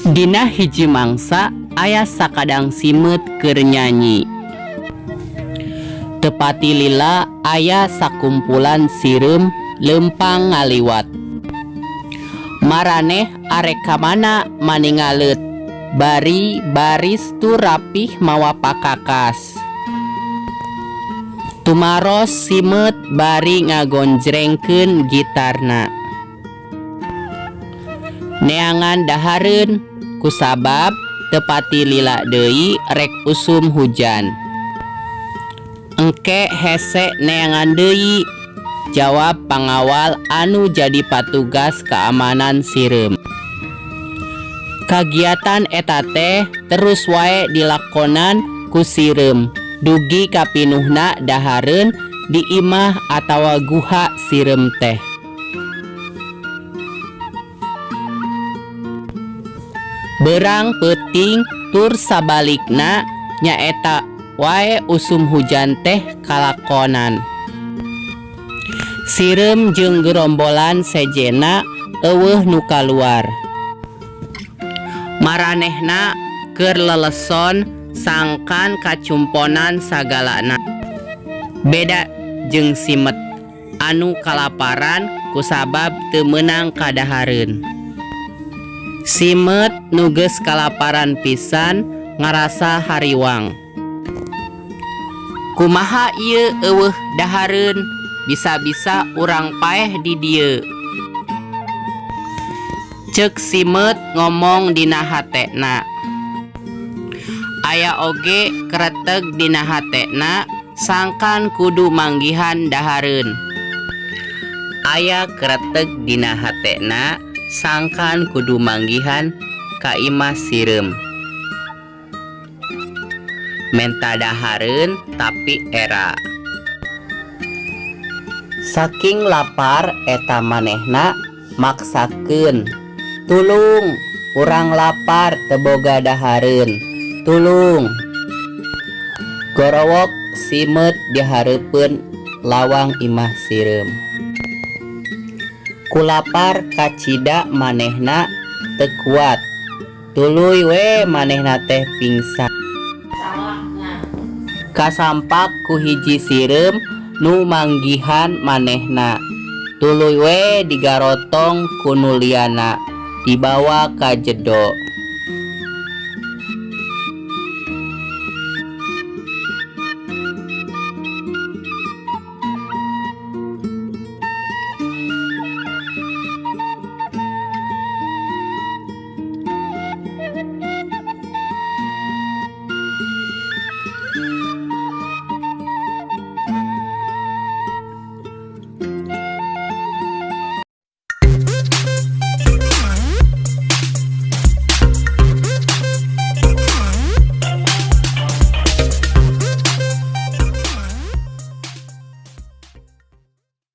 Dina hiji mangsa aya sakadang simeut keur nyanyi. Teu pati lila aya sakumpulan sireum leumpang ngaliwat. Maraneh arek ka mana maningaleut bari baris tur rapih mawa pakakas. Tumaros simeut bari ngagonjrengkeun gitarna. Neangan dahareun kusabab teu pati lila deui rek usum hujan. Engke hese neangan deui, jawab pangawal anu jadi patugas kaamanan sireum. Kagiatan eta teh terus wae dilakonan ku sireum dugi ka pinuhna dahareun di imah atawa guha sireum teh. Beurang peuting tur sabalikna nyaeta wae usum hujan teh kalakonan. Sireum jeung gerombolan sejenna eueuh nu kaluar. Maranehna keur leleson sangkan kacumponan sagalana. Beda jeung simet anu kalaparan kusabab teu meunang kadahareun. Simeut nu geus kalaparan pisan ngarasa hariwang. Kumaha ieu eueuh dahareun, bisa-bisa urang paeh di dieu. Ceuk simeut ngomong dina hatena. Aya oge kreteg dina hatena sangkan kudu manggihan dahareun. Aya kreteg dina hatena sangkan kudu manggihan ka imah sireum. Menta dahareun tapi era. Saking lapar eta manehna maksakeun, "Tulung, urang lapar teu boga dahareun, tulung." Gorowok simeut dihareupeun lawang imah sireum. Ku lapar kacida manehna teu kuat, tuluy we manehna teh pingsan. Kasampak ku hiji sireum nu manggihan manehna, tuluy we digarotong ku nu liana dibawa ka jedo.